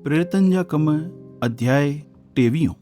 پريرتن جا ڪم اڌياء ٽيويهون.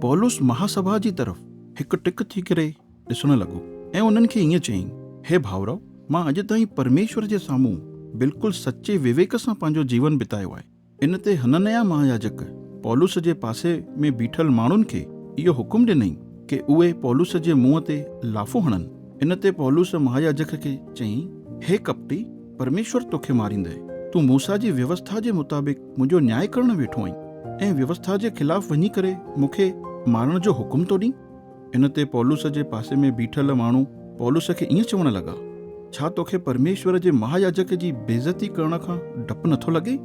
پولس مهاسڀا جي طرف هڪ ٽڪ ٿي ڪري ڏسڻ لڳو ۽ انهن کي ائين چيائين، هي ڀائرؤ! مان اڄ تائين پرميشور جي سامهون بلڪل سچي وويڪ سان پنهنجو جيون بتايو آهي. ان تي حننياه مهاياجڪ پولس جي پاسي ۾ بيٺل ماڻهن کي اهو حڪم ڏنائين ڪي اهي پولس جي منهن تي لافون هڻن. ان تي پولس مهاياجڪ کي چيائين، هي ڪپٽي! پرميشور توکي ماريندء. تون موسيٰ جي ويوسٿا جي مطابق منهنجو نياء ڪرڻ ويٺو آهين ۽ ويوسٿا جي خلاف وڃي ڪري مون کي مارڻ جو حڪم ٿو ڏين؟ ان تي پولس جي پاسي ۾ بيٺل ماڻهو پولس کي ائين چوڻ لڳا، ڇا توکي پرميشور جي مهاياجڪ جي بيعزتي ڪرڻ کان ڊپ نٿو لڳي؟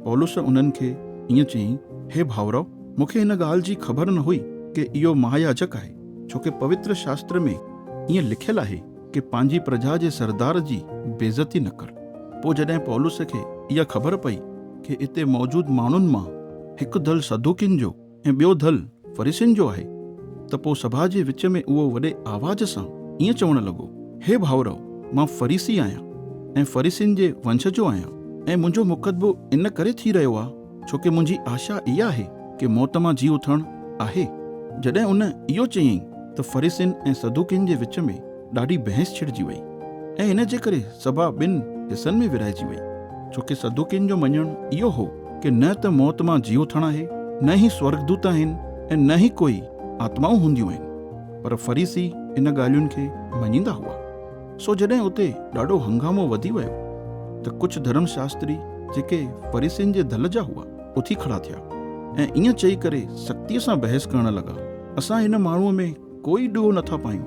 پولس انهن کي ائين چيائين، هي ڀائرؤ! مون کي هن ڳالهه جي خبر نه هئي ڪي اهو مهاياجڪ آهي، ڇوڪه پوتر شاستر ۾ ائين لکيل آهي ڪي پنهنجي پرجا جي سردار جي بيعزتي نه ڪر. پوء جڏهن پولس کي اها خبر پئي ڪي اتي موجود ماڻهن مان هڪ ڌل صدوقين جو ۽ ٻيو ڌل فريسين جو آهي، ته پوء سڀا جي وچ ۾ اهو وڏي آواز سان ائين چوڻ لڳو، هي ڀائرؤ! مان فريسي آهيان ۽ فريسين جي ونش جو آهيان ۽ منهنجو مقدمو ان ڪري ٿي رهيو آهي، ڇوڪه منهنجي آشا اها آهي ڪي موت مان جي اٿڻ آهي. جڏهن ان اهو چيائين ته فريسين ۽ صدوقين جي وچ ۾ ڏاڍي بحث ڇڙجي وئي ۽ ان جي ڪري سڀا ٻن حصن ۾ ورهائجي وئي، ڇوڪه صدوقين جو مڃڻ اهو هو ڪي نه ته موت مان جي اٿڻ آهي، نه ئي سورڳدوت آهن ۽ نه ئي ڪوئي آتمائون هونديون آهن، پر فريسي ان ڳالهين کي مڃيندا هئا. سو جڏهن اتي ڏاڍو هنگامو وڌي ويو ته ڪجهه ڌرم شاستري جيڪي فريسين جي ڌل جا هئا، اٿي کڙا ٿيا ۽ ائين چئي ڪري سختيء سان بحث ڪرڻ لڳا، اسان هن ماڻهوء ۾ ڪوئي ڏوهه نٿا پايون،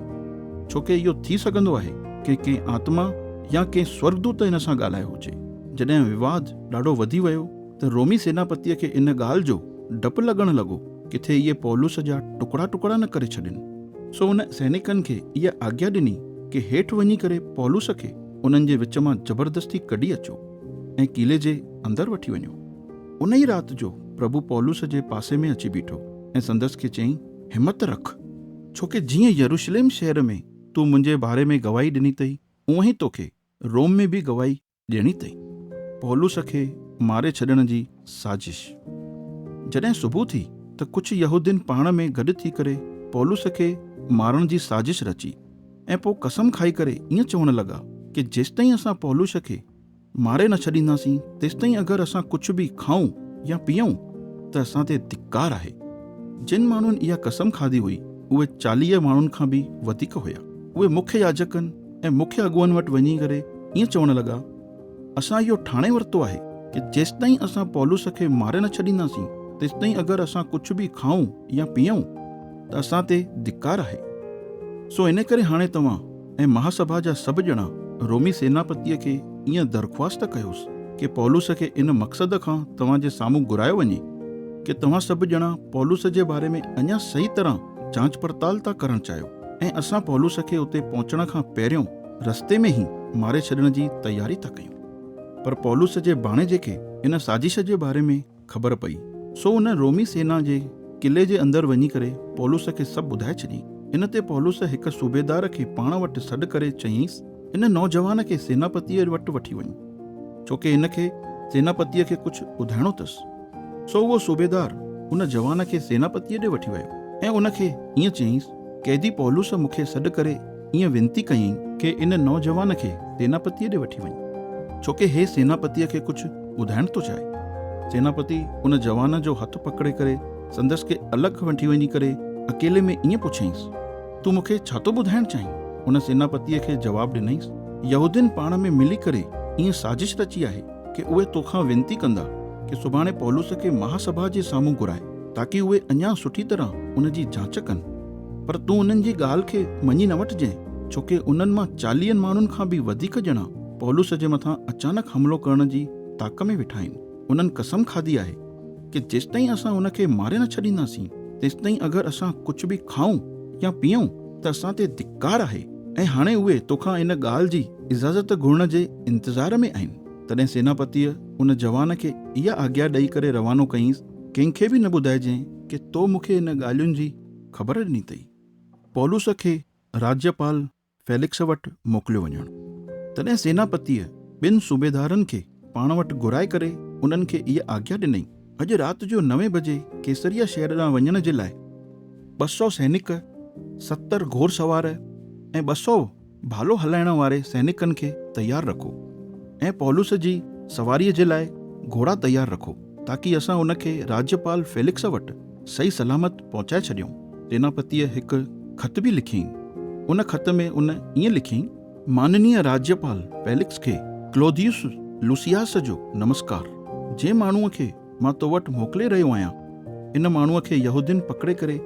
ڇوڪه اهو ٿي سگهندو آهي ڪي ڪنهن آتما يا ڪنهن سورڳدوت هن سان ڳالهايو هجي. جڏهن وواد ڏاڍو وڌي ويو ته رومي سيناپتيء کي ان ڳالهه جو ڊپ لڳڻ لڳو، ڪٿي اهي پولس جا ٽڪڙا ٽڪڙا نه ڪري ڇڏين. سو هن سئنڪن کي اها آگيا ڏني ڪي هيٺ وڃي ڪري پولس کي انهن جي وچ مان زبردستي ڪڍي اچو ۽ قلعي جي اندر وٺي وڃو. انهيء رات جو پرڀو پولس جي پاسي ۾ اچي بيٺو ۽ سندس کي چيائين، همت رک، ڇوڪه جيئن يروشليم شهر ۾ تون منهنجي باري ۾ گواهي ڏني اٿئي، اونئن ئي توکي روم ۾ به گواهي ڏيڻي اٿئي. پولس کي ماري ڇڏڻ جي سازش. جڏهن صبح ٿي ته ڪجهه يهودين پاڻ ۾ گڏ ٿي ڪري پولس کي مارڻ جي سازش رچي ۽ پوء قسم کائي ڪري ائين چوڻ لڳا ڪي جيستائين اسان پولس کي ماري نه ڇڏينداسين تيستائين اگر اسان ڪجهه به کائون يا پيئون ته اسان تي ڌڪار آهي. جن ماڻهن اها قسم کاڌي هئي اهي 40 ماڻهن کان به وڌيڪ هيا. اهي مکيه ياجڪن ۽ مکيه اڳواڻن وٽ وڃي ڪري ائين چوڻ لڳا، اسان اهو ٺاڻي ورتو آهي ڪي جيستائين اسان پولس کي ماري نه ڇڏينداسين، تيستائين اگر اسان ڪجهه به کائون يا پيئون ته اسان تي ڌڪار آهي. سو ان ڪري هاڻي توهان ۽ مهاسڀا جا سڀ ڄڻا رومي سيناپتيء کي ائين درخواست ڪيوس ڪي پولس کي ان مقصد کان توهان جي سامهون گهرايو وڃي ڪي توهان سڀ ڄڻا پولس جي باري ۾ اڃا صحيح طرح جانچ پڙتال ٿا ڪرڻ چاهيو ۽ اسان پولس کي اتي پهچڻ کان پهريون رستي ۾ ئي ماري ڇڏڻ جي تياري ٿا ڪيون. پر پولس جي ڀاڻيجي کي ان سازش جي باري ۾ خبر پئي، سو ان رومي سينا جي قلعي جي اندر وڃي ڪري پولس کي سڀ ٻڌائي ڇڏيائين. ان تي پولس هڪ صوبيدار کي پاڻ وٽ سڏ ڪري چيائينس، ان نوجوان کي سيناپتيء وٽ وٺي وڃ، ڇوڪه هن کي سيناپتيء کي ڪجهه ٻڌائڻو اٿس. سو اهو صوبيدار ان جوان کي سيناپتيء ڏي وٺي ويو ۽ ان کي ائين چيائينس، قيدي پولس مون کي سڏ ڪري ائين وينتي ڪيائين ڪي ان نوجوان کي سيناپتيء ڏي وٺي وڃ، ڇوڪه هي سيناپتيء کي ڪجهه ٻڌائڻ ٿو چاهي. سيناپتي ان جوان جو هٿ پڪڙي ڪري سندس کي الڳ وٺي وڃي ڪري اڪيلي ۾ ائين پڇيائينس، تون مون کي ڇا ٿو ٻڌائڻ چاهين؟ ان سيناپتيء کي جواب ڏنائينس، يهودين پاڻ ۾ ملي ڪري ائين سازش رچي آهي ڪي اهي توکان وينتي ڪندا ڪي سڀاڻي پولس کي مهاسڀا جي سامهون گهرائي، تاڪي اهي اڃا سٺي طرح ان جي جاچ ڪن. پر تون انهن جي ڳالهه کي مڃي نه وٺجانء، ڇوڪه انهن مان چاليهن ماڻهن کان به وڌيڪ ڄڻا پولس جي مٿان اچانڪ حملو ڪرڻ جي تاڪ ۾ ويٺا آهن. انهن قسم کاڌي آهي ڪي جيستائين اسان ان کي ماري نه ڇڏينداسين، تيستائين اگر اسان ڪجهه به کائون يا پيئون ته اسان تي ڌڪار آهي ۽ هاڻي اهي توکان ان ڳالهه جي اجازت گهرڻ جي انتظار ۾ آهن. تڏهن سيناپتيء ان جوان کي اها آگيا ڏئي ڪري روانو ڪيائينس، ڪنهن کي به نه ٻڌائجانء ڪي تو مون کي ان ڳالهين جي خبر ڏني اٿئي. پولس کي راجيپال فيلڪس وٽ موڪليو وڃڻ. تڏهن سيناپتيء ٻن صوبيدارن کي پاڻ وٽ گهرائي ڪري انهن کي اها آگيا ڏنائين، اڄ رات جو نوين بجي قيصريه شهر ڏانهن وڃڻ جي لاء 200 سئنڪ، 70 گهوڙسوار ۽ 200 ڀالو هلائڻ واري سئنڪن کي تيار رکو ۽ پولس جي سواريء جي لاء گهوڙا تيار رکو، تاڪي اسان ان کي راجيپال فيلڪس وٽ صحيح سلامت پهچائي ڇڏيون. سيناپتيء هڪ خط به لکيائين. ان خط ۾ ان ائين لکيائين. ماننيه راجيپال فيلڪس کي ڪلوديوس لوسياس جو نمسڪار. جنهن ماڻهوء کي مان تو وٽ موڪلي رهيو آهيان، ان ماڻهوء کي يهودين پڪڙي ڪري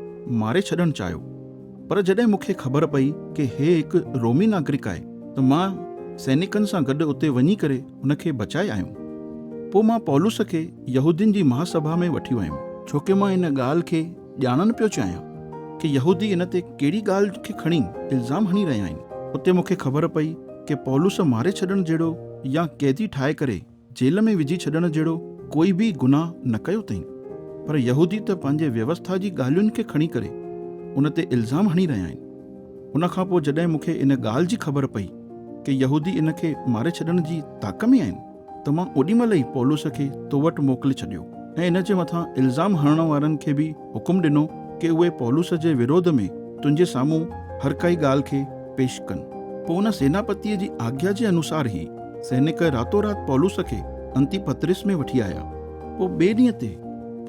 ماري ڇڏڻ چاهيو. پر جڏهن مون کي خبر پئي ڪي هي هڪ رومي ناگرڪ آهي ته مان سئنڪن سان گڏ اتي وڃي ڪري هن کي بچائي آيم. پوء مان پولس کي يهودين جي مهاسڀا ۾ وٺي ويم. ڇوڪه مان ان ڳالهه کي ڄاڻڻ پيو چاهيان ڪي يهودي ان تي ڪهڙي ڳالهه کي کڻي الزام هڻي رهيا آهن. اتي مون کي خبر پئي ڪي پولس ماري ڇڏڻ جهڙو يا قيدي ٺاهي ڪري جيل ۾ وجهي ڇڏڻ جهڙو ڪوئي به گناهه نه ڪيو اٿئين. پر يهودي ته پنهنجي ويوسٿا جي ڳالهين کي کڻي ڪري ان تي الزام هڻي رهيا آهن. ان کان پوء جڏهن مون کي ان ڳالهه جي خبر پئي ڪي يهودي ان کي ماري ڇڏڻ جي تاڪ ۾ آهن ته مان اوڏي مهل ئي پولس کي تو وٽ موڪلي ڇڏيو ۽ ان جي مٿان الزام هڻڻ وارن کي به حڪم ڏنو ڪي اهي پولس جي وروڌ ۾ تنهنجي سامهون هر ڪائي ڳالهه کي پيش ڪن. پوء ان سيناپتيء جي آگيا جي انوسار هي سئنڪ راتو رات پولس کي انتيپترس ۾ وٺي آيا. پوء ٻئي ڏينهن تي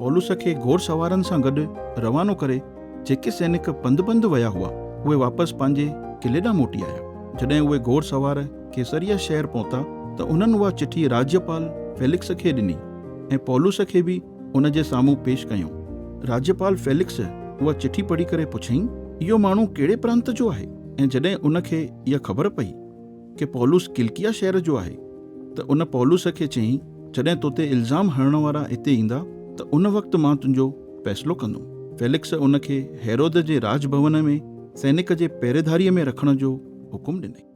پولس کي گهوڙسوارن سان گڏ روانو ڪري جيڪي سئنڪ پنڌ پنڌ ويا هئا، اهي واپس پنهنجي قلعي ڏانهن موٽي آيا. جڏهن اهي گهوڙسوار قيصريه شهر پهتا ته انهن اها چٺي راجيپال فيلڪس کي ڏني ۽ پولس کي به ان جي سامهون پيش ڪيائون. راجيپال فيلڪس اها چٺي پڙهي ڪري پڇيائين، اهو ماڻهو ڪهڙي پرانت جو آهي؟ ۽ جڏهن ان کي اها خبر پئي ڪي پولس ڪلڪيه شهر جو آهي ته ان پولس کي چيائين، جڏهن تو تي الزام هڻڻ وارا هتي ايندا ته ان وقت مان تنهنجو فيصلو ڪندم. فيلڪس ان کي هيرود جي راڄ ڀون ۾ سئنڪ جي پهريداريء ۾ رکڻ جو حڪم ڏنائين.